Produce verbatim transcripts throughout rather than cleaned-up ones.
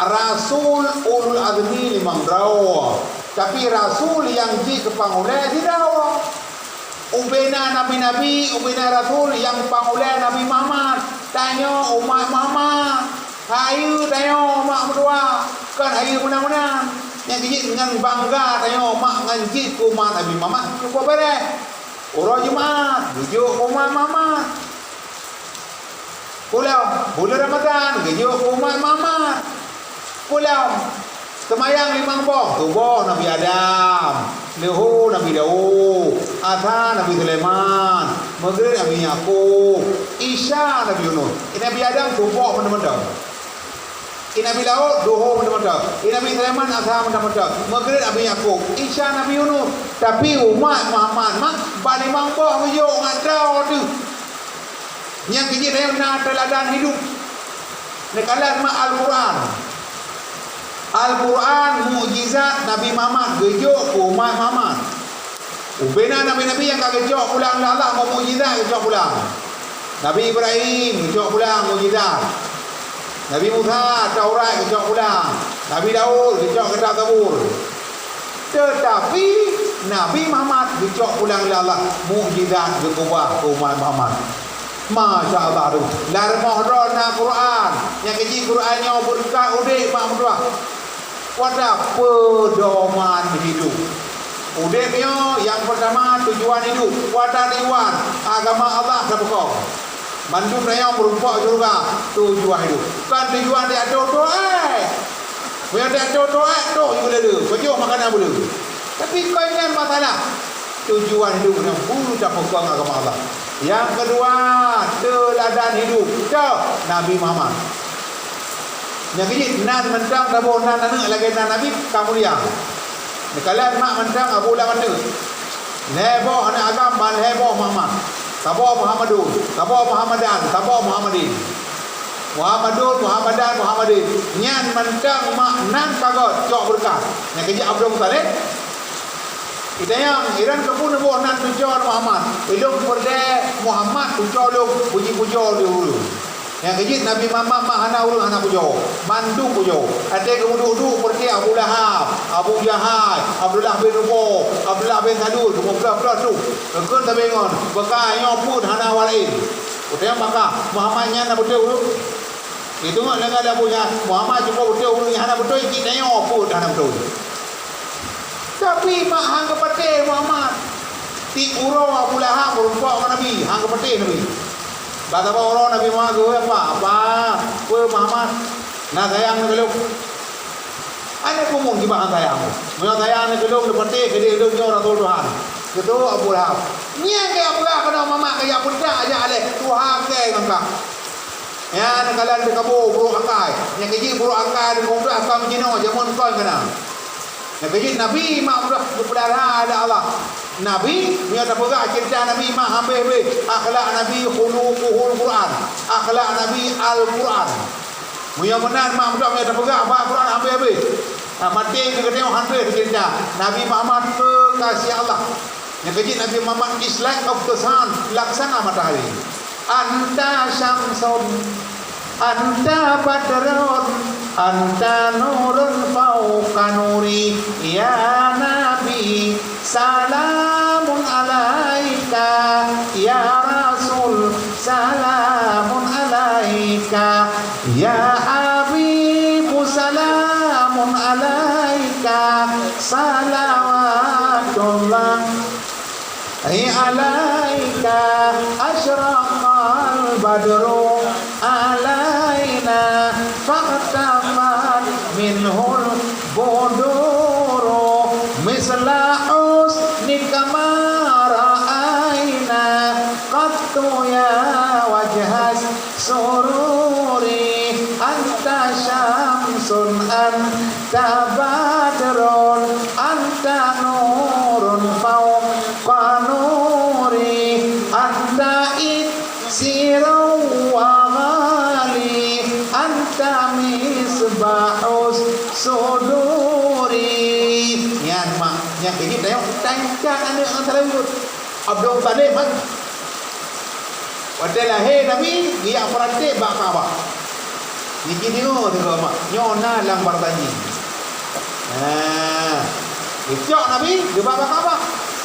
Rasul ulul azmi limong droe, tapi rasul nyang jeuet keu pangulèe sidroe. Ubena nabi-nabi, ubena rasul nyang pangulèe Nabi Muhammad. Tanyoe umat Muhammad, hayeue tanyoe mak meutuah, kon hayeue meunan-meunan. Nyang jeuet ngon bangga tanyoe mak ngon jeuet keu umat Nabi Muhammad, cukup beureh. Uroe Jumat, geujok keu umat Muhammad. Pulang, buleuen Ramadhan, geujok keu umat Muhammad. Pulang, seumayang limong boh, suboh Nabi Adam, leuhô Nabi Daud, asa Nabi Sulaiman, meugreb Nabi Yakub, isya Nabi Yunus. Nabi Adam suboh mantong-mantong. Nabi Daud duhô mantong-mantong. Nabi Sulaiman asa mantong-mantong. Meugreb Nabi Yakub, isya Nabi Yunus. Tapi umat Muhammad mak bak limong boh geujok ngon droe teuh. Nyang keujeuet ayong na teuladan hidup. Neukalon mak Al-Quran. Al-Quran mukjizat Nabi Muhammad geujok keu umat Muhammad. Ubena nabi-nabi nyang ka geucok pulang lé Allah ngon mukjizat geucok pulang. Nabi Ibrahim geucok pulang mukjizat. Nabi Musa Taurat geucok pulang. Nabi Daud geucok kitab Zabur. Teutapi Nabi Muhammad geucok pulang lé Allah mukjizat geukeubah keu umat Muhammad. Masya Allah tu. Lam rumoh droe na Quran. Nyang keujih Quran nyoe beureukat udeb mak meutuah. Watèe peudoman hidup. Udeb nyoe nyang peurtama tujuan hidup. Watèe tujuan agama Allah sapeue? Mandum tanyoe meurumpok syeuruga tujuan hidup. Kon tujuan di ateueh toh, eh. Meunyoe di ateueh toh, eh, toh ju lele, pajoh makanan beu. Tapi kon nyan masalah. Tujuan hidup nyan beu tapeukong agama Allah. Nyang keudua, teuladan hidup. Toh, Nabi Muhammad. Nyang keujih nan mantong saboh nan aneuk lagèe nan Nabi ka mulia. Neukalon mak mantong Abu Lahab aneuk. Lhèe boh aneuk agam ban lhèe boh Muhammad. Saboh Muhammadun, saboh Muhammadan, saboh Muhammadin. Muhammadun, Muhammadan, Muhammadin. Nyan mantong mak nan ka göt cok beureukat. Nyang keujih Abdul Muthalib. Itanyong, iran keupeue neuboh nan tujoh Muhammad? Ilôn peureulèe Muhammad tujoh lôn puji-pujoe di ureueng. Nyang keujeuet Nabi Muhammad mah hana ureueng hana pujoe, mandum pujoe. Até geumuduek-duek peureté Abu Lahab, Abu Jahal, Abdullah bin Ubay, Abdullah bin Salul, geumeuplôh-plôh su. Geukheun sabe ngon, beuka nyoe peuet hana awak laén. Utang baka Muhammad nyan na beutôi ureueng. Itu ngon deungon Abu Jahal, Muhammad cukup beutôi ureueng nyang hana beutôi, cit tanyoe peuet hana beutôi. Tapi mak han geupatéh Muhammad. Tiep uroe Abu Lahab meurumpok ngon Nabi, han geupatéh Nabi. Bak saboh uroe Nabi Muhammad geuhôi, "Apa? Apa? Peue Muhammad? Na sayang neuh keu lôn?" "Hana peue mon kiban han sayang. Meunyoe sayang neuh keu lôn, neupatéh keudéh lôn nyoe rasul Tuhan." Geutôp Abu Lahab. Nyan keuh Abu Lahab keunoe Muhammad kajak peudak jak lé tuha kèe ngon kah. Nyan neukalon teukaboe burok akai. Nyang keujih burok akai deungon udah ka meucinoe jameun kon keunan. Nyang keujih Nabi mak udah geupeudara lé Allah. Nabi, meunyoe tapeugah ceurita Nabi mak habéh-habéh. Akhlak Nabi khuluquhul Quran. Akhlak Nabi Al-Quran. Meunyoe meunan mak udah meunyoe tapeugah bak Quran habéh-habéh. Nah, maté keu geutanyoe han trôh teuceurita. Nabi Muhammad kekasih Allah. Nyang keujih Nabi Muhammad is like of the sun, laksana matahari. Anta syamsun, anta badrun, anta nurun fauqa nuri. Ya Nabi, salamun alaika. Ya Rasul, salamun alaika. Ya Habibu, salamun alaika. Salawatullah alaika, asyraqal badru alaina, fakhtafat minhul buduru, misla husnika ma ra'aina qattu ya wajhas sururi. Anta syamsun, anta badrun, anta nurun fauqa nuri, anta iksirun wa ghali, anta misbahus suduri. Nyan mak, nyan keujeuet tanyoe tangkat aneuk ngon saleuet. Abdul Muthalib, kan? Watèe lahé Nabi, geujak peuratéb bak Ka'bah. Niki deungoe, deungoe mak. Nyoe na lam Bartanji. Nah, geucok Nabi, geuba bak Ka'bah.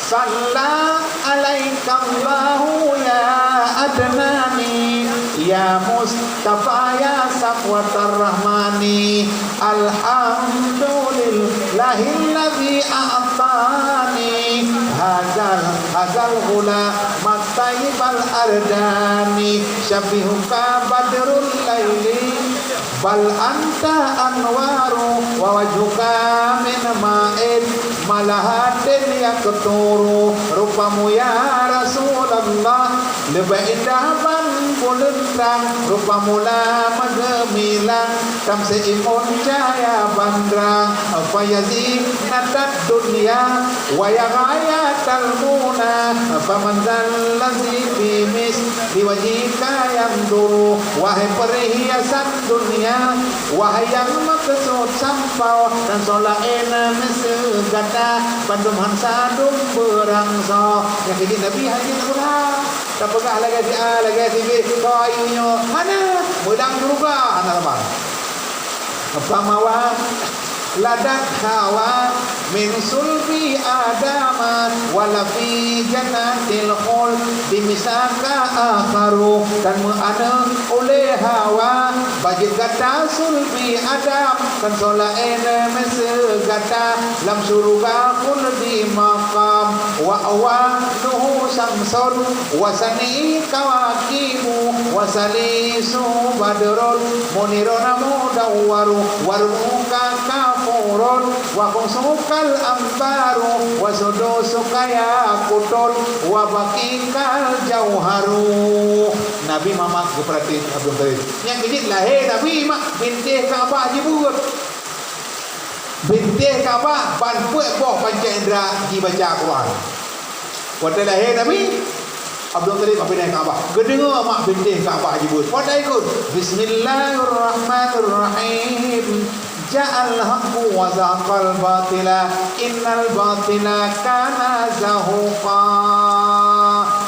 Salla alaikallahu ya adnani, ya Mustafa ya safwatar rahmani. Alhamdulillahilladzi a'tani hazal, hazal ghulamat thayyibal ardani. Syabbihuka badrul laili, bal anta anwaru, wa wajhuka min ma'in, ma lahatin yaqturu. Rupamu ya Rasulullah, leubeh indah ban buleuen trang, rupamu lam geumilang, tam seuimeun cahya ban trang, fa ya zinatad dunya, wa ya ghayatal muna, faman dzal ladzi fi misli wajhika yanzuru. Wahai perhiasan dunia, wahai nyang meukeusut sampoe, tan soe laén meuseu gata, bandum han sadum beurangsoe. Nyang keu jih Nabi hana jeuet peugah, tapeugah lagèe si A, lagèe si B, soe ayue nyoe, hana, meulang syeuruga, hana saban. Famawa ladat Hawa min sulbi Adama, wala fi jannatil khuldi misaka akharu. Dan meuaneuk ulèe Hawa, bak jeuet gata sulbi Adam, tan soe laén meuseu gata, lam syeuruga khuldi maqam. Wa awanuhu syamsun, wa sani kawakibu, wa salisu badrun, munirun mudawwaru, wa rubuka kafurun, wa khumsukal ambaru, wa sudusuka yaqutun, wa baqikal jauharu. Nabi Muhammad geupeuraté Abdul Muthalib. Nyang keu jih lahé Nabi mak bintéh Ka'bah jibeuet. Bintéh Ka'bah ban peuet boh panca indra jibaca Quran. Watèe lahé Nabi, Abdul Muthalib bintéh Ka'bah. Geudeungoe mak bintéh Ka'bah jibeuet. Watèe ikot, "Bismillahirrahmanirrahim. Ja'al haqqu wa zahaqal batila. Innal batila kana zahuqa."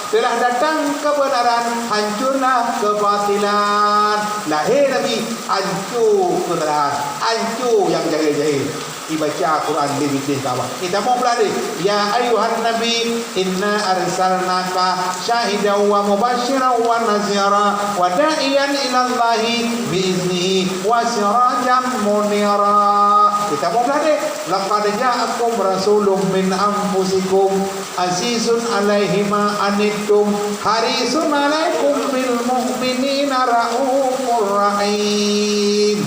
Telah datang kebenaran, hancurlah kebatilan. Lahé Nabi, hancô kebenaran, hancô nyang jahil-jahil. Ibaca Quran di bintéh Ka'bah. Kita mau belajar. Ya ayuhan nabi, inna arsalnaka syahidan wa mubasyiran wa nazira wa da'iyan ilallahi biiznihi wa sirajan munira. Kita mau belajar. Laqad ja'akum rasulun min anfusikum azizun alaihi ma anittum harisun alaikum bil mu'minina raufur rahim.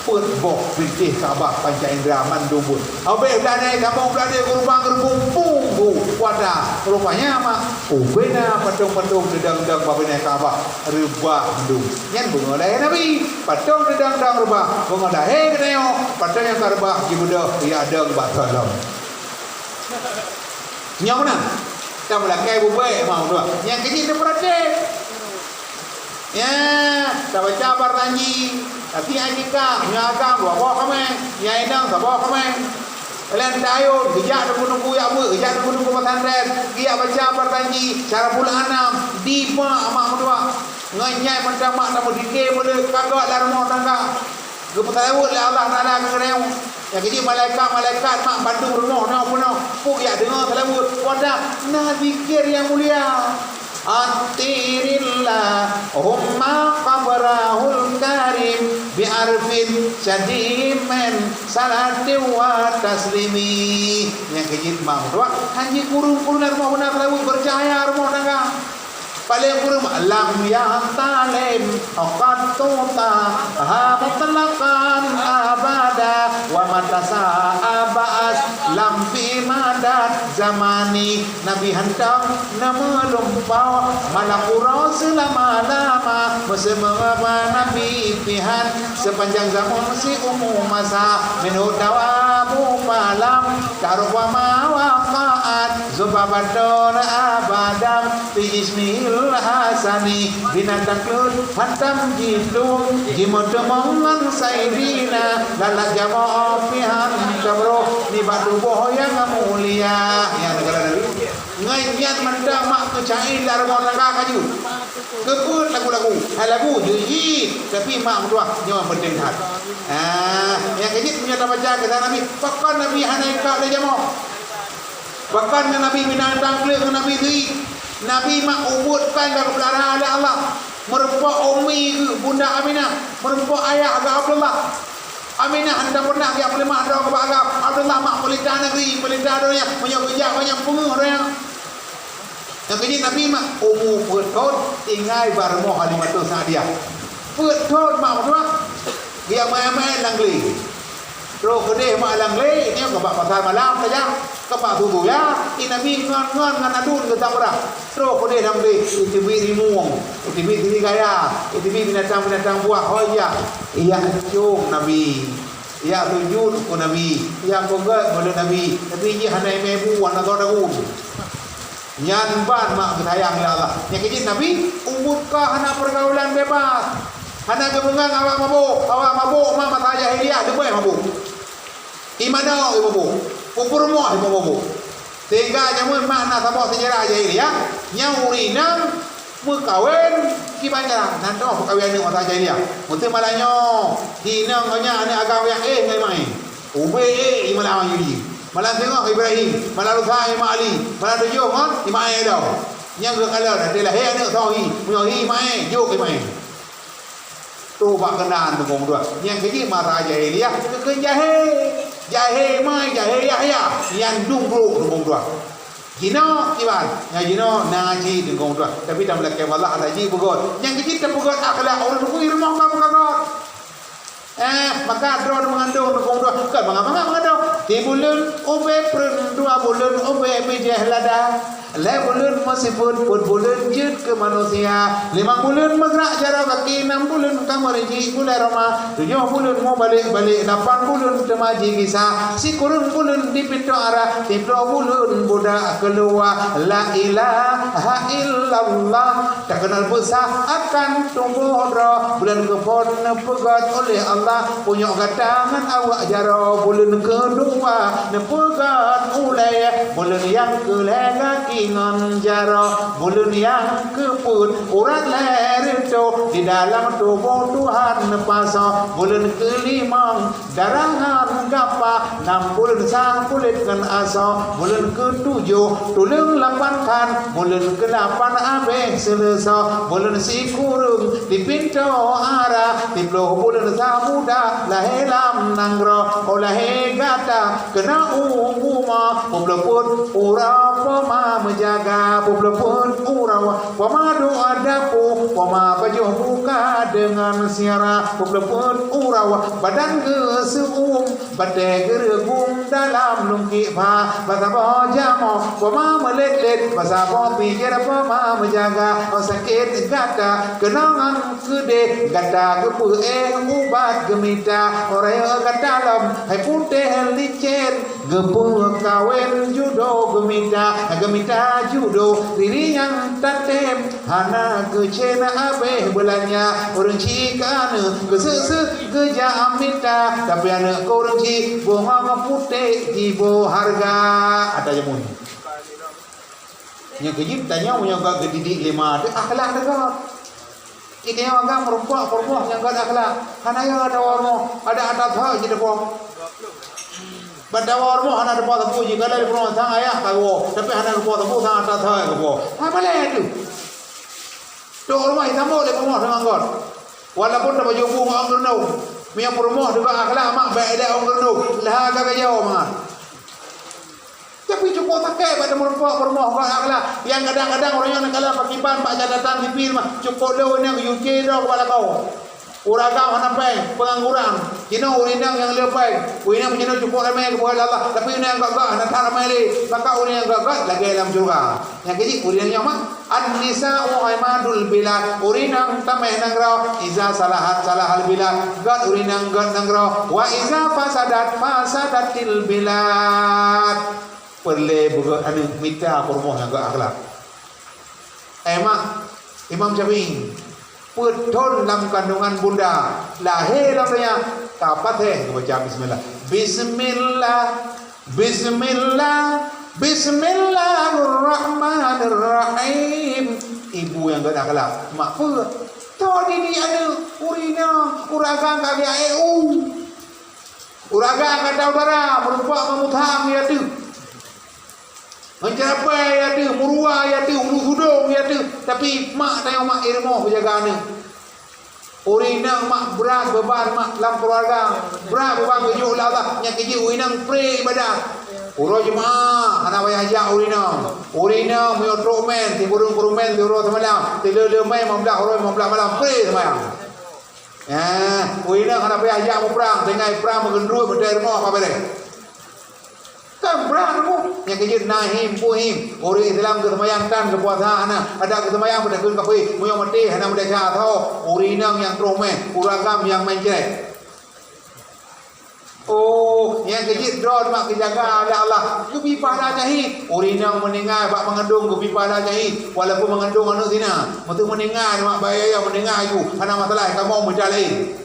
Peuet boh bintéh Ka'bah panca indra mandum buet. Habéh beuladé, tamong beuladé, geurubang geurubung punggu kuada. Rupanya mak ubena patong-patong teudong-dong bak bintéh Ka'bah reubah mandum. Nyan beungoh lahé Nabi. Patong teudong-dong reubah beungoh lahé geutanyoe. Patong nyang ka reubah jibeudôh yak dong bak salom. Nyang meunan. Ka meulakée bubée mau dua. Nyang keu jih teupeuraté. Ya, tabaca Bartanji, tapi ai nikah, nyoe agam dua boh kameng, nyang inong saboh kameng. Laén tayôn, geujak teungku-teungku jak beuet, geujak teungku-teungku pesantren, geujak baca Bartanji, Syaraful Anam, di mak mak meutuah. Ngon nyai mantong mak tameudike meuleuet ka gok lam rumoh tangga. Geupeuseulaweuet lé Allah Taala keu geutanyoe. Nyang keu jih malaikat-malaikat mak bandum rumoh nyoe peunoh. Peue jak deungoe seulaweuet? Watée na zikir nyang mulia. Attirillahumma qabrahul karim bi arfin syadimin salati wa taslimi. Nyang keu jih mak meutuah, hana jikureueng-kureueng rumoh beuna seulaweuet, beucahya rumoh tangga. Paleng kureueng lam yang talim qattu taha mutlaqan abada wa mata sa'a ba'as lam fi madat zamani. Nabi hantom na meulumpoe malam uroe seulama-lama, meuseumeuba Nabi pihan sepanjang zaman siumu masa, minhu dawamu falam tarwa ma waqa'at zubabatun abadan. Fi jismihil hasani, binatang kheun hantom jitu, jimeuteumong ngon Saidina, lalat jamoe pihan tamroh nibak tuboh nyang mulia. Nyang neugara Nabi. Ngon nyan mantong mak keucai lam rumoh tangga ka jeuet. Keupeue lagu-lagu? Hai lagu jeuet, tapi mak meutuah nyoe penting that. Ah, nyang keu jeuet meunyoe tabaca kisah Nabi, pakon Nabi hana ikot lé jamoe? Pakon ngon Nabi binatang kleuet ngon Nabi teuiet? Nabi mak ubeuet péng ka geupeulara lé Allah. Meurumpok ummi geuh Bunda Aminah, meurumpok ayah geuh Abdullah. Aminah hana pernah geujak peuleumah droe keu bak agam. Abdullah mak peulita negeri, peulita donya, meunyoe geujak banyak peungeuh donya. Nyang keu jih Nabi mak umu peuet thon tinggai bak rumoh Halimatus Sa'diyah. Peuet thon mak meutuah geujak meu'en-meu'en lam glé. Troh keudeh mak lam glé, nyoe keu bak pasar malam saja, keu bak subuh ya. I Nabi ngon-ngon ngon aduen geutam beurak. Troh keudeh lam glé, iteubiet rimueng, iteubiet sirigaya, iteubiet binatang-binatang buah, ho ijak. Ijak cong Nabi. Ijak sujut keu Nabi. Ijak peugét keu Nabi. Tapi jih hana imé bu, hana soe daun. Nyan ban mak geusayang lé Allah. Nyang keu jih Nabi, umbut ka hana peurgaulan bebas. Hana geupeungang awak mabök. Awak mabök ma masa jahiliyah leubeh mabök. Di mana i mabök? Peurumoh i mabök. Sehingga jameun mak na saboh sejarah jahiliyah, nyang ureueng inong meukawen kiban jalan. Nan dong peukawen aneuk masa jahiliyah. Meuteumé malam nyoe, di inong ngon nyan aneuk agam nyang éh ngon i mak éh. Ubé éh i malam nyoe. Malam singoh Ibrahim, malam lusa i mak Ali, malam tujoh ngon i mak éh dong. Nyang geukalon, até lahé aneuk soe hi, meunyoe hi i mak éh, jok i mak éh. Tuh bak keunan teungku dua. Nyang keu jih masa jahiliyah, keu jahé. Jahé mai, jahé Yahya. Nyan dum brok teungku dua. Jinoe kiban, nyang jinoe na cit teungku dua. Tapi tameulakée wallah ada jih beugöt. Nyang keu jih tapeugöt akhlak ureueng teupeue rumoh ka beugöt. Eh, maka droe meugandong teungku dua. Kon mangat-mangat meugandong. Di buleuen ubé preun, dua buleuen ubé bijéh lada. Lhée buleuen meusifeuet, peuet buleuen jeuet keu manusia, limong buleuen meugrak jaroe gaki, nam buleuen ka meurijik gulée roma, tujoh buleuen mubalek-balek, lapan buleuen teuma jigisa, sikureueng buleuen di pintoe ara, siplôh buleuen budak keuluwa. La ilaha illallah, takeunal peusah akan tuboh droe, buleuen keuphon neupeugét ulée Allah, punyok gata ngon awak jaroe, buleuen keudua neupeugét ulée, buleuen nyang keu lhée gaki ngon jaroe, buleuen nyang keu peuet urat lhée reutôh, di dalam tuboh Tuhan neupasoe, buleuen keulimong darah ngon gapa, nam buleuen sang kulét ngon asoe, buleuen keutujoh tuleueng lapan khan, buleuen keulapan abéh seuleusoe, buleuen sikureueng di pintoe ara, siplôh buleuen sa budak lahé lam nanggroe, oh lahé gata keunoe u bumoe, peuet plôh peuet uroe poma meujaga, peuet plôh peuet uroe poma duek dapu, poma pajoh buka deungon siara, peuet plôh peuet uroe badan geuseu'uem, batée geureugum dalam lungkiek pha, bak saboh jamoe poma meulét-lét, bak saboh pijér poma meujaga, oh sakét gata keunoe ngon keudeh, gata geupeuéh ubat geumita, oh rayeuk gata lom hai putéh licén, geupeukawen judo geumita, geumita judo diri nyang tatem, hana geucén abéh beulanja, ureueng chik aneuk geuseuk-seuk geujak mita, tapi aneuk ureueng chik bungong putéh jiboh hareuga. Ata jameun. Nyang keujeuet tanyoe meunyoe ka geudidik lé ma teuh akhlak teuh göt. Kita nyang agam rumpok peurumoh nyang göt akhlak. Hana ya ada rumoh, ada atas hak jiteupeue. Ban tawoe rumoh hana teupeue sapeue jih, galak di peurumoh sang ayah ka woe, tapi hana teupeue sapeue sang atas hak ka woe. Ha balée tu. Tok rumoh jitamong lé peurumoh deungon göt. Walaupun tapajoh bu ngon ôn geureunong, meunyoe peurumoh teuga akhlak mak bèk ilèe ôn geureunong, lheuh ka geujaweueb mangat. Tapi cukôp sakét bak teumeurumpok peurumoh bak akhlak. Nyang kadang-kadang ureueng nyoe neukalon pakiban bak catatan sipil mah, cukôp lé ureueng nyan geuyue-yue droe bak lakoe. Ureueng agam hana péng, peungangguran. Jinoe ureueng inong nyang le péng. Ureueng inong jinoe cukôp ramé geupeugah lé Allah, tapi ureueng nyang göt-göt hana that ramé lé. Maka ureueng nyang göt-göt lagèe lam syeuruga. Nyang keujeuet ureueng nyoe mah, "An-nisa'u imadul bilad." Ureueng inong tamèh nanggroe. "Iza salahat salahal bilad." Göt ureueng inong göt nanggroe. "Wa iza fasadat fasadatil bilad." Peureulèe beugöt aneuk mita peurumoh nyang göt akhlak. Eh mak, Imam Syafi'i, peuet thôn lam kandungan bunda, lahé lam donya, ka patéh geubaca bismillah. Bismillah, bismillah, Bismillahirrahmanirrahim. Ibu nyang gét akhlak, mak peue? Tho didik aneuk, ureueng inong, ureueng agam ka geujak eu. Ureueng agam ka tau dara, meurumpok ngon mutham ya teuh. Meucarapai ya teuh, meuruwa ya teuh, ulu sudong ya teuh. Tapi mak tanyoe mak ilmu beujaga aneuk. Ureueng inong mak brat beuban mak lam keuluwarga, brat beuban geujok lé Allah, nyang keujeuet ureueng inong pré ibadat. Uroe Jumat hana payah jak ureueng inong. Ureueng inong meunyoe trok mén, sikureueng-kureueng mén siuroe seumalam, sileue-leue mén limong blaih uroe limong blaih malam pré seumayang. Eh, ureueng inong hana payah jak muprang, tinggai prang meugeundruet beutai rumoh ka beureh. Kan brat rumoh. Nyang keujeuet na him, peue him. Ureueng Islam geuseumayang tan geupuasa hana. Adak geuseumayang beutakheun kafé. Meunyoe maté hana meudesya tho. Ureueng inong nyang troh mé. Ureueng agam nyang meuncrét. Oh, nyang keujeuet droe mak geujaga lé Allah. Geubi pahala jahé. Ureueng inong meuninggai bak meungandong geubi pahala jahé. Walaupun meungandong aneuk zina. Meuteuh meuninggai mak bayai meuninggai ju. Hana masalah kamoe meujaléh.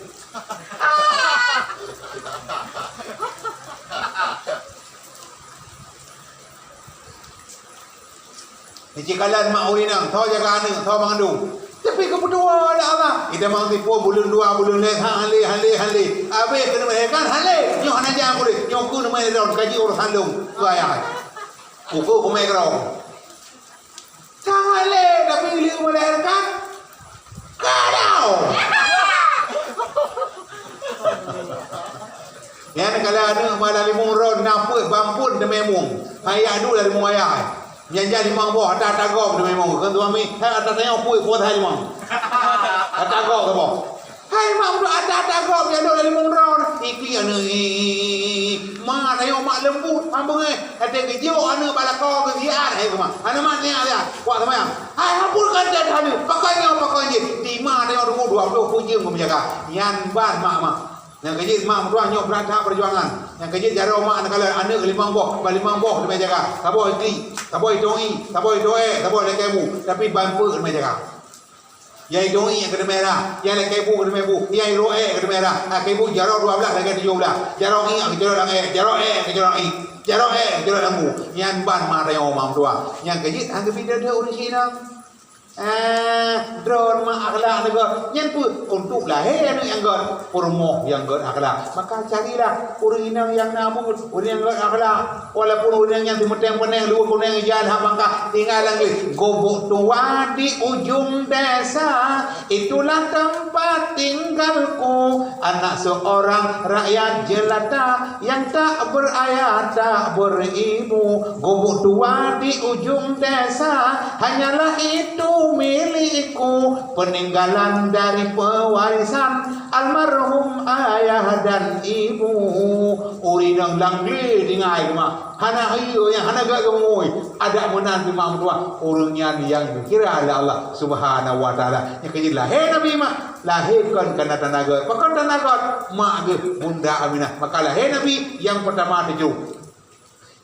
Nicikalon mak ureueng inong, tho jaga aneuk, tho meungandong. Tapi geupeutuwoe lé Allah. Ita mang tipu buleuen dua, buleuen lhèe, ha, han lé, han lé, han lé. Abéh keuneuk melahirkan, han lé. Nyoe hana jak kulét, nyoe keuneuk melahirkan, kaji urosan lôn. Keu ayah. Uku kumai keurong. Salah lé, tapi lieu melahirkan. Kadau. Nyan kalau aneuk malah limong ron na peuet bampun teumé mong. Hai adu dah limong ayah. Nyan jadi limong boh ata-ata gob teumé mong. Kan suami, hai ata tanyong peuet boh hai limong. Ata gob saboh. Hai mak, muda ada-ada gob nyang dok lam limong droe. Ipi aneuk, ih, ih, ih, ih. Mak, ayo mak leumbut, mak beungéh. Até geujok aneuk bak lakoe geusiat, hai mak. Aneuk mak niat siat. Wak seumayang. Hai, ampun kan dah aneuk. Pakai nyoe, pakai jih. Di mak aneuk dua puluh jeuem geumenjaga. Nyan ban mak, mak. Nyang keujeuet mak meutuah nyoe brat that peujuangan. Nyang keujeuet jaroe mak aneuk kala aneuk limong boh, ban limong boh teumé jaga. Saboh iklik, saboh itong ie, saboh itong ék, saboh lakée bu. Tapi ban peuet teumé jaga. Nyang idong iék keuneuk merah, nyang lakée bu keuneuk bu, nyang idong ék keuneuk merah. Lakée bu jaroe dua blaih lagée tujoh blaih. Jaroe iék keuneuk lam ék, jaroe ék keuneuk lam iék, jaroe ék keuneuk lam bu. Nyan ban mak tanyoe mak meutuah. Nyang keujeuet han geubri deuh-deuh ureueng Cina. Eh, droe mak akhlak neugot. Nyan peue? Untuk lahé aneuk nyang gét, peurumoh nyang gét akhlak. Maka carilah ureueng inong nyang na buet, ureueng nyang gét akhlak. Walaupun ureueng nyan teumeuteng peuneng luweue kuneng ija lhah bangka tinggai lam gleh, gobnyan tuha di ujong desa, itulah tempat tinggalku. Anak seorang rakyat jelata yang tak berayah tak beribu. Gobnyan tuha di ujong desa, hanyalah itu milikku, peninggalan dari pewarisan almarhum ayah dan ibu. Ureueng inong lam gleh tinggai teuma. Hana hireuen, hana gét geumui. Adak meunan teuma meutuah, ureueng nyan nyang geukira lé Allah Subhanahu wa Taala. Nyang keujeuet lahé Nabi mak, lahé kon kana tanagot. Pakon tanagot? Mak geuh Bunda Aminah. Maka lahé Nabi nyang peurtama tujoh.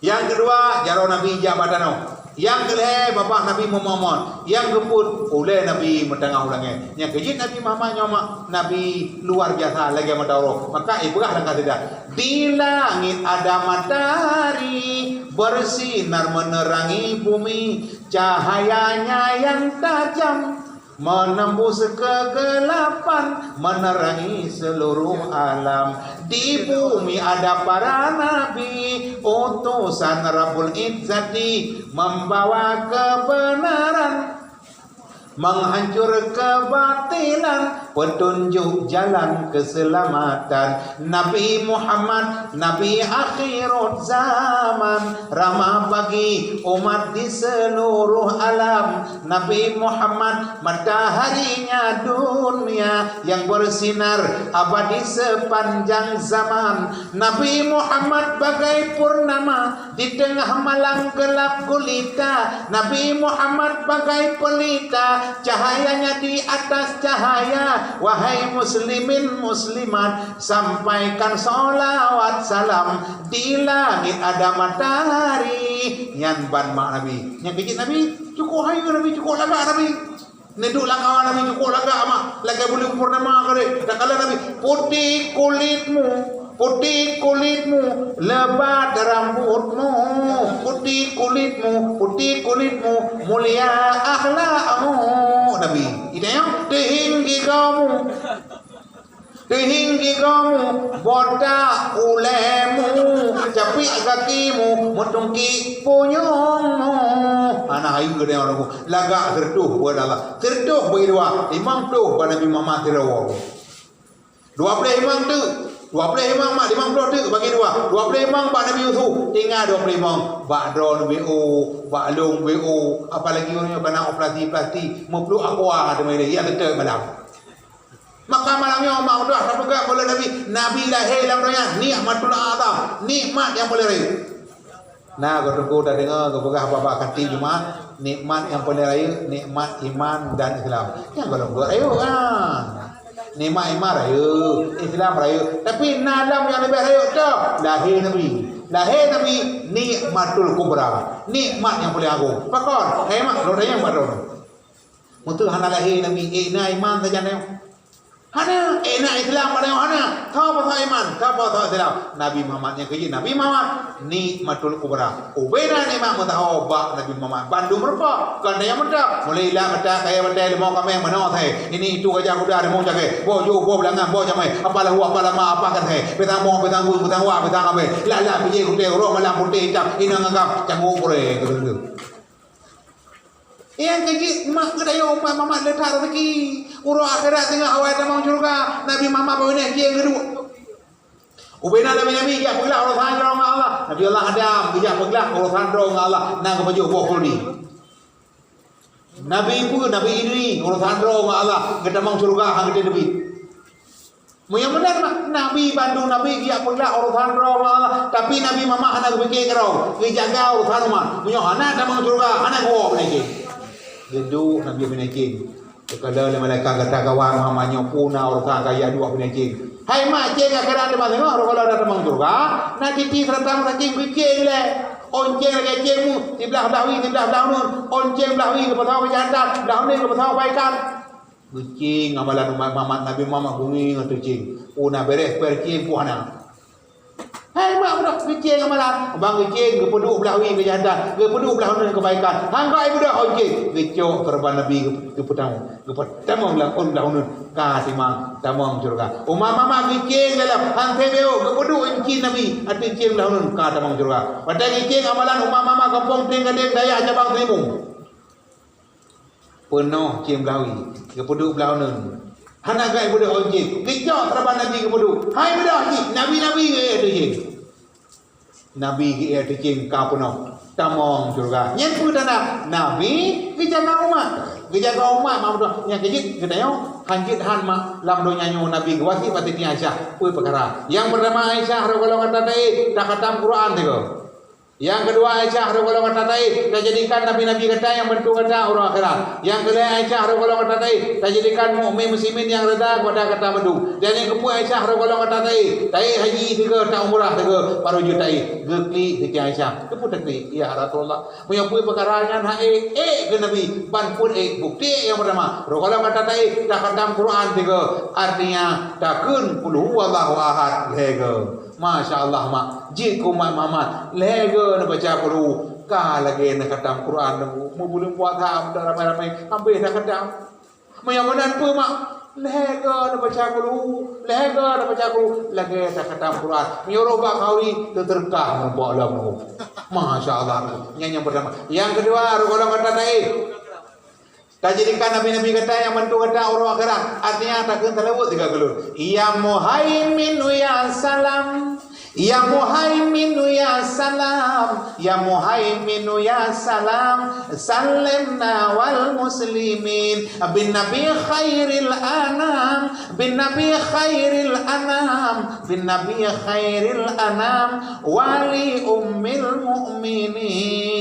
Nyang keudua, jaroe Nabi jak bak tanoh. Nyang keulhée, babah Nabi meumomon. Nyang keupeuet, ulée Nabi meuteungoh u langét. Nyang keujeuet Nabi Muhammad nyoe mak, Nabi luar biasa lagée mata uroe. Maka ipeugah lam kasida, di langit ada matahari, bersinar menerangi bumi, cahayanya yang tajam menembus kegelapan, menerangi seluruh alam. Di bumi ada para nabi, utusan Rabbul Izzati, membawa kebenaran, menghancur kebatilan, petunjuk jalan keselamatan. Nabi Muhammad, Nabi akhirut zaman, rahmat bagi umat di seluruh alam. Nabi Muhammad, mataharinya dunia yang bersinar abadi sepanjang zaman. Nabi Muhammad bagai purnama di tengah malam gelap gulita. Nabi Muhammad bagai pelita, cahayanya di atas cahaya. Wahai muslimin muslimat, sampaikan salawat salam. Di langit ada matahari. Nyan ban mak Nabi. Nyang keujeuet Nabi, cukup hayeue Nabi, cukup lagak Nabi. Neuduek lam kawan Nabi cukup lagak mak, lagée buleuen purnama keudeh. Takalon Nabi, putih kulitmu, Putih kulitmu, lebat rambutmu, putih kulitmu, putih kulitmu, mulia akhlakmu. Nabi, itanyong, teuhing gigomu, teuhing gigomu, botak ulemu, capiek gakimu, meutungkiek punyuengmu. Hana hayeue deungon aku, lagak sireutoh bak Allah, sireutoh bak dua, limong ploh bak Nabi Muhammad sidroe. Dua ploh limong teuk, dua ploh limong mak, limong ploh teuk bagi dua, dua ploh limong bak Nabi Yusuf, tinggai dua ploh limong bak droe W O, bak lôn W O, apalagi ureueng nyoe keuneuk operasi plastik, meupluek aqua teuma lé, ya teuteuek malam. Maka malam nyoe mak udah tapeugah oleh Nabi, Nabi lahé lam donya nikmatul azam, nikmat nyang paléng rayeuk. Na geuteungku tadeungoe geupeugah bak-bak khanti Jumat, nikmat nyang paléng rayeuk nikmat iman dan Islam. Nyang gohlom geuh rayeuk kan. Nikmat iman rayeuk, Islam rayeuk. Tapi na lom nyang leubeh rayeuk toh, lahé Nabi. Lahé Nabi nikmatul kubra, nikmat nyang paléng agong. Pakon? Hai mak, lôn tanyong bak droeneuh. Meuteuh hana lahé Nabi, ék na iman sajan nyoe. Hana, ék na Islam pada nyoe hana. Ka pasal iman, ka pasal Islam. Nabi Muhammad nyang keujeuet Nabi Muhammad nikmatul kubra. Ubena nikmat meusaho bak Nabi Muhammad bandum rupa. Kon tanyoe meuta, mulai ilat mata, kayèe batèe, leumô kaméng, manoe asai. Ini itu gajah kuda, rimong cakée, boh jôh, boh beulangan, boh jamai, apa lahu, apa lama, apa kan hai. Pisang moh, pisang bui, pisang wak, pisang abée. Lak-lak bijéh kutéh, uroe malam putéh itam, inong agam, cangguek purée, kata-kata. Nyang keujeuet mak geutanyoe umat Muhammad le that raseuki. Uroe akhirat teungoh awai tamong syeuruga, Nabi Muhammad bak binéh cieng geuduek. Ubena nabi-nabi geujak peuglah urosan droe ngon Allah. Nabi Allah Adam geujak peuglah urosan droe ngon Allah, na geupajoh boh khuldi. Nabi peue? Nabi Idris urosan droe ngon Allah, geutamong syeuruga han geuteubiet. Meunyoe meunan mah, nabi bandum nabi geujak peuglah urosan droe ngon Allah, tapi Nabi Muhammad hana geupike keudroe, geujaga urosan umat. Meunyoe hana tamong syeuruga, hana geuwoe beuneukén. Geuduek Nabi beuneukén. Teukalon lé malaikat, gata kawan Muhammad nyoe peue na urosan kajak duek beuneukén. Hai mak, céng akhirat teuma teungoh, roh gohlom na tamong syeuruga, na titi seurata meusaking beucéng lé. Ôn céng lagèe céng mu, siblah blah wie, siblah blah uneun. Ôn céng blah wie geupasoe kejahatan, blah uneun geupasoe kebaikan. Geucéng amalan umat Muhammad, Nabi Muhammad beungieng ateueh céng. Peue na beureh, per céng peue hana. Hai mak, beudôh geucéng amalan. Ban geucéng, geupeuduek blah wie keujahatan, geupeuduek blah uneun keubaikan. Han gèt beudôh ôn céng. Geucok keureubeuen Nabi geu-, geupeutamong. Geupeutamong lam ôn blah uneun. Ka teuma tamong syeuruga. Umat Muhammad geucéng dalam, han teubiôh, geupeuduek ôn céng Nabi ateueh céng blah uneun, ka tamong syeuruga. Watèe geucéng amalan umat Muhammad gampông Teuing Gadeng, dayah cabang Teulimbung. Peunoh céng blah wie, geupeuduek blah uneun. Hana gèt beudôh ôn céng, geucok keureubeuen Nabi geupeuduek. Hai beudôh cit, nabi-nabi geuék ateueh céng. Nabi geuék ateueh céng ka peunoh, tamong syeuruga. Nyan peue tanda? Nabi geujaga umat. Geujaga umat, mak beudôh. Nyang keujeuet geutanyoe, han jeuet han mak lam donya nyoe Nabi geuwasiet bak Siti Aisyah. Peue peukara? Nyang peurtama Aisyah, roh gohlom gata taék, takhatam Quran sigoe. Nyang keudua, Aisyah, roh gohlom gata taék, tajadikan nabi-nabi gata nyang bantu gata uroe akhirat. Nyang keulhèe, Aisyah, roh gohlom gata taék, tajadikan mukmin muslimin nyang reda kepada gata bandum. Dan nyang keupeuet, Aisyah, roh gohlom gata taék, taék haji sigoe, taumrah sigoe, baru jeuet taék. Geuklik Siti Aisyah. Keupeue taklik, "Ya Rasulullah, meunyoe peue peukara nyan han ék, ék keu Nabi, ban phon ék." Bukti nyang peurtama, roh gohlom gata taék, takhatam Quran sigoe, artinya takheun Qul huwallahu ahad lhèe goe. Masya Allah, mak. Jeuet keu umat Muhammad, lhèe goe neubaca Qul Hu, ka lagèe neukhatam Quran teungku. Meubuleuen puasa, ramai-ramai, habéh takhatam. Meunyoe meunan peue, mak? Lhèe goe neubaca Qul Hu, lhèe goe neubaca Qul Hu, lagèe takhatam Quran. Meunyoe roh bak khauri, teuteurkah meurumpok lom teungku. Masya Allah, teungku. Nyan nyang peurtama. Nyang keudua, roh gohlom gata taék. Tajadikan nabi-nabi gata nyang bantu gata uroe akhirat. Artinya, takheun seulaweuet sigoe keu lôn. Ya Muhaiminu ya Salam, ya Muhaiminu ya Salam, ya Muhaiminu ya Salam, sallimna wal muslimin, bin Nabi khairil anam, bin Nabi khairil anam, bin Nabi khairil anam, wali ummil mukminin.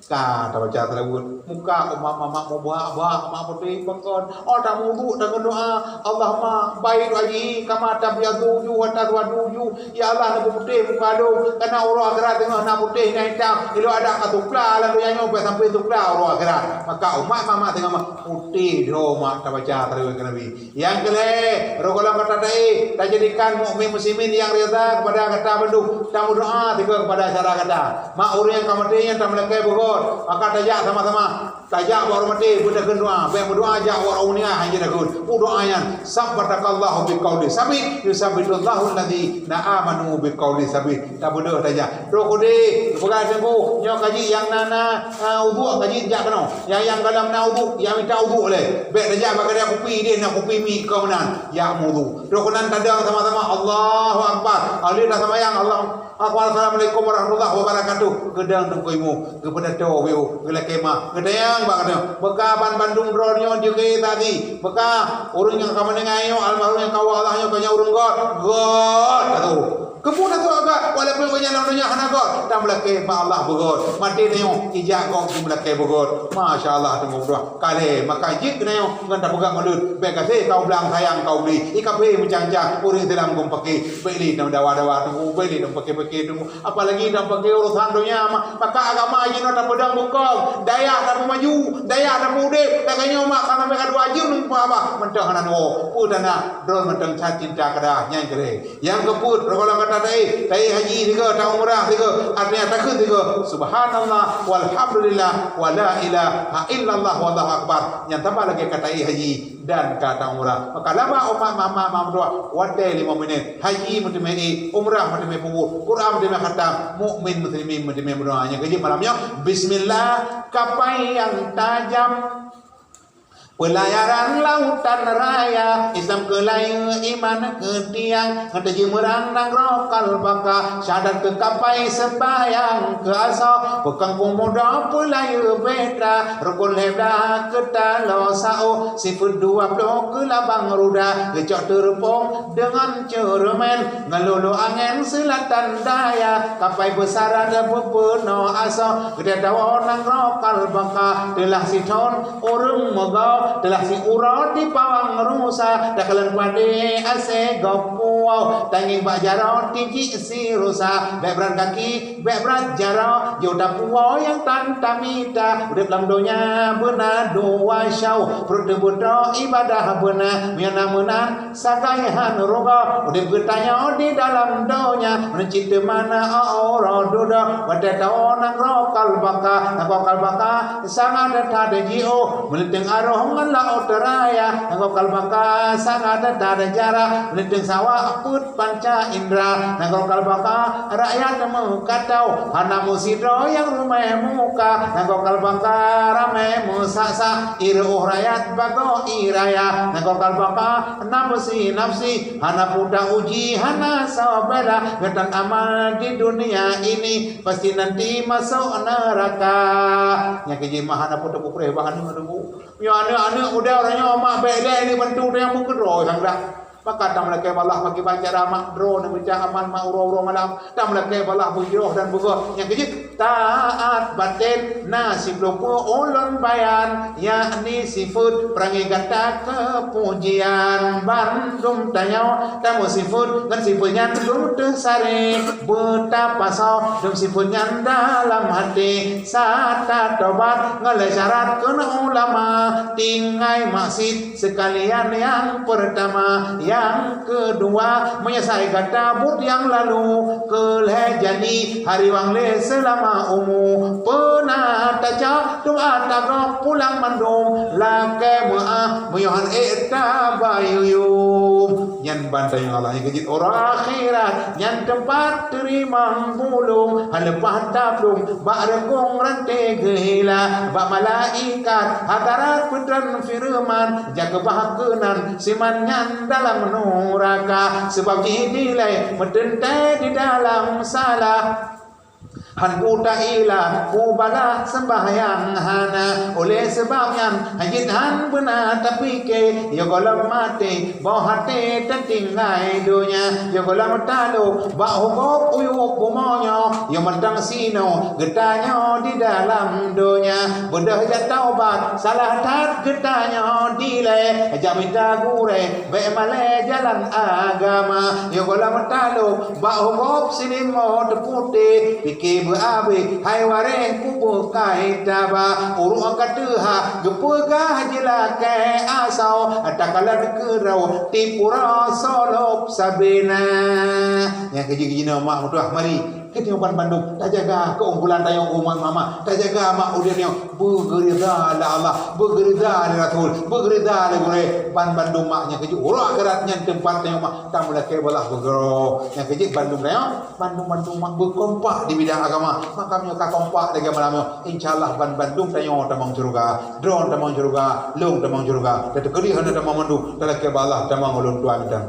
Ka tabaca seulaweuet, muka umat mamak mubahak-bahak, mak putéh pakon. Oh, tamudhu, takheun doa, Allahumma bayyid wajhi kama tabyaddu wujuh wa taswaddu wujuh. Ya Allah, neupeuputéh muka lôn, kareuna uroe akhirat teungoh na putéh na itam. Ilôn adak ka sukla lam donya nyoe, bèk sampoe sukla uroe akhirat. Maka umat mamak teungoh ma-, putéh droe mak tabaca seulaweuet keu Nabi. Nyang keu lhèe, rot gohlom gata taéh, tajadikan mukmin muslimin nyang ridha kepada gata bandum, tameudoa sigoe kepada syedara gata. Mak ureueng nyang ka maté nyan tameulakèe beugöt, maka tajak sama-sama. Tajak bak ureueng maté, beutakheun doa, bèk meudoa jak bak ureueng meuninggai hana takheun. Peue doa nyan, "Sabbatakallahu biqauli sabit, yusabbitullahu alladzina amanu biqauli sabit." Tabeudôh tajak. Droe keudéh, geupeugah teungku, nyoe ka jih nyang na, na, ah, uduk ka jih jak keunoe. Nyang, nyang gohlom na uduk, nyang mita uduk lé. Bèk tajak bak keudè kupi, idéh na kupi mi keu meunan. Jak meuuduk. Droe keunan tadong sama-sama, Allahu Akbar. Alhamdulillah, tasambayang, Allahu Akbar, Assalamualaikum warahmatullahi wabarakatuh. Geudong teungku imeum, geupeutato wiyeue, geulakèe meu'ah, geutanyong bak geutanyoe. Beuka ban bandum droe nyoe jeuet keu saksi. Beuka ureueng nyang ka meuninggai nyoe, almarhum nyang ka wafat nyoe, ka nyoe ureueng göt, göt ka teuh. Keupeue na teuh göt, walaupun ureueng nyan lam donya hana göt, tameulakèe bak Allah beugöt. Maté nyoe, ijak göt jimeulakèe beugöt. Masya Allah, teungku dua. Ka lhèe, maka jeuet keunoe ngon tapeugah mulod. Bèk gaséh kau blang sayang kau bli. Ikapé meucang-cang, ureueng Islam geumpaké. Bèk lé dawa-dawa teungku, bèk lé geumpaké-paké teungku. Apalagi dalam pakai urusan dunia, ma-, maka agama jinoe tapeudong bungkong, dayah tapeumaju, dayah tapeudeb, lagèe nyoe mak kana meuka dua jeuem lumpah bah, mantong hana nyoe. Peue tanda droe mantong that cinta keudeh nyang keu lhèe. Nyang keupeuet, rot gohlom gata taéh, taéh haji sigoe, ta umrah sigoe, artinya takheun sigoe, subhanallah, walhamdulillah, wala ilaha illallah, wallahu akbar. Nyang tamah lagèe ka taéh haji. Dan ka ta umrah. Maka laba umat mama mama meudoa watèe limong minét. Haji meuteumé ék, umrah meuteumé peubuet, Quran meuteumé khatam, mukmin muslimin meuteumé meudoa. Nyang keujeuet malam nyoe, bismillah, kapai nyang tajam. Pelayaran lautan raya, Islam keu layeue, iman keu tiang, ngon tajeumeurang nanggroe Kalbaka, syahadat keu kapai seumbahyang keu asoe, peukangkung muda peulayeue beda, rukun lhèe blah keu taloe saôh, sifeuet dua ploh keu labang ruda, geucok teureupông deungon ceureumen, ngeululu angén seulatan daya, kapai beusarat beupeunoh asoe, geudeh dawa nanggroe Kalbaka, teulah sithon ureueng meugoe, teulah siuroe di pawang rusa, takalon padé asèe gob puwoe, tangieng bak jaroe tijik si rusa, bèk brat gaki, bèk brat jaroe, yoh tapuwoe nyang tan tamita, udép lam donya beuna dua shoe, pruet teubeudôh ibadah beuna, meunyoe na meunan, sagai han rugoe, udép geutanyoe di dalam donya, meunan cit teuma na uroe dudoe, watèe tawoe nanggroe Kalbaka, nanggroe Kalbaka sangat that jiôh, meulintèng aroh ngon laôt raya, nanggroe Kalbaka sangat that jarak, meulintèng sawah peuet panca indra, nanggroe Kalbaka rakyat meukato, hana meusidroe nyang rumah muka, nanggroe Kalbaka ramè meusak-sak, ireuôh rakyat bagoe ie raya, nanggroe Kalbaka nafsi-nafsi, hana peue ta uji, hana soe bela, geutanyoe amal di dunia ini, pasti nanti masuk neraka. Nyang keujih mah hana peue teupeue preh bak aneuk-aneuk. Nyoe aneuk-aneuk muda uroe nyoe mak bèk lé neubantu nyang meukeudroe sang dah. Maka tameulakèe bak Allah pakriban cara mak droe neubaca amal mak uroe-uroe malam. Tameulakèe bak Allah beuhijrah dan beugöt. Nyang keujeuet, taat batén na siploh peuet ulôn bayan, yakni sifeuet peurangée gata keu pujian. Bandum tanyoe tameusifeuet ngon sifeuet nyan dum teuh saré, beutapasoe dum sifeuet nyan dalam até. Sa tatobat ngon lhèe syarat kheun ulama, tinggai maksiet Seukalian nyang peurtama, nyang keudua, meunyeusai gata buet nyang lalu, keu lhèe janji hari wang lé seulama umu. Peuna tacok doa tagob pulang mandum, lakèe meu'ah meunyoe han ék tabayuem. Nyan ban tanyoe Allah nyang keujeuet uroe akhirat, nyan teumpat teurimong bulong, han leupah taplueng bak reukong ranté geuhila, bak malaikat hadarat peutreun feureuman, jak keubah keunan siman nyan dalam nuraka, sabab jih dilèe meuteuntèe di dalam salah. Han ku taila, ku balah seumbahyang hana. Oleh sabab nyan, hajat han beuna tapike, yo gohlom maté, boh até tatinggai donya. Yo gohlom talo bak hukôb uyueb bumoe nyoe, yo mantong sinoe geutanyoe di dalam donya. Beudôh jak taubat, salah that geutanyoe dilée, jak mita gurée, bék malée jalan agama. Yo gohlom talo bak hukôb silimot putéh, pike beuabéh, hai waréh kubeukai taba. Uruek ka teuha geupeugah jilakée asoe, takalon keudroe tiep uroe solop sabé na. Nyang keujeuet jinoe mak meutuah, mari geutanyoe ban bandum tajaga keunggulan tanyoe umat mama, tajaga mak udeb nyoe beugeurida lé Allah, beugeurida lé Rasul, beugeurida lé gurée. Ban bandum mak nyang keujeuet uroe akhirat nyan teumpat tanyoe mak tameulakée bak Allah beugeurôh. Nyang keujeuet bandum tanyoe, bandum-bandum mak beukompak di bidang agama. Maka meunyoe ka kompak lagée malam nyoe, insya Allah ban bandum tanyoe tamong syeuruga, droen tamong syeuruga, lôn tamong syeuruga. Tateukeudi hana tamong mandum, talakée bak Allah tamong ulôn tuan nyan.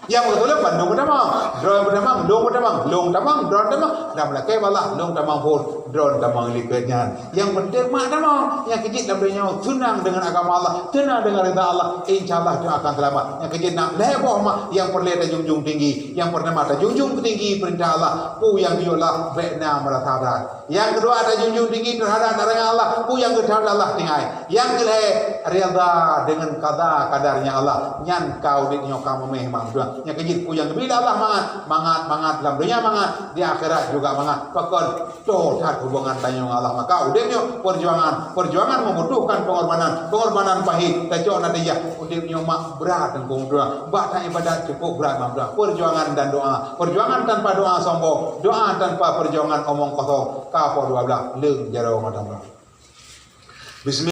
Nyang beutôi bandum peutamong, droen peutamong, lôn peutamong, lôn tamong, droen tamong, dan meulakée bak Allah, lôn tamong phon, droen tamong likot nyan. Nyang penting mak tamong, nyang keujeuet lam donya nyoe seunang deungon agama Allah, seunang deungon rida Allah, insya Allah tanyoe akan seulamat. Nyang keujeuet na lhée boh mak nyang peureulée tajunjung tinggi. Nyang peurtama tajunjung tinggi peurintah Allah, peue nyang geuyue Allah bék na meurasa that. Nyang keudua tajunjung tinggi teuhadap larangan Allah, peue nyang geuteupeue Allah tinggai. Nyang keulhée rida deungon kada kadarnya Allah. Nyan ka udeb nyoe ka meuméh mak meutuah. Nyang keujeuet peue nyang geubri lé Allah mangat, mangat, mangat lam donya mangat, di akhirat juga mangat. Pakon? Toh that hubungan tanyoe ngon Allah. Maka udeb nyoe peujuangan, peujuangan membutuhkan pengorbanan, pengorbanan pahit. Tacok natijah udeb nyoe mak brat teungku meutuah. Bak that ibadat cukup brat mak meutuah. Peujuangan dan doa. Peujuangan tanpa doa sombong, doa tanpa peujuangan omong kosong. Ka poh dua blah leung jaroe mata meutuah. Bismillah.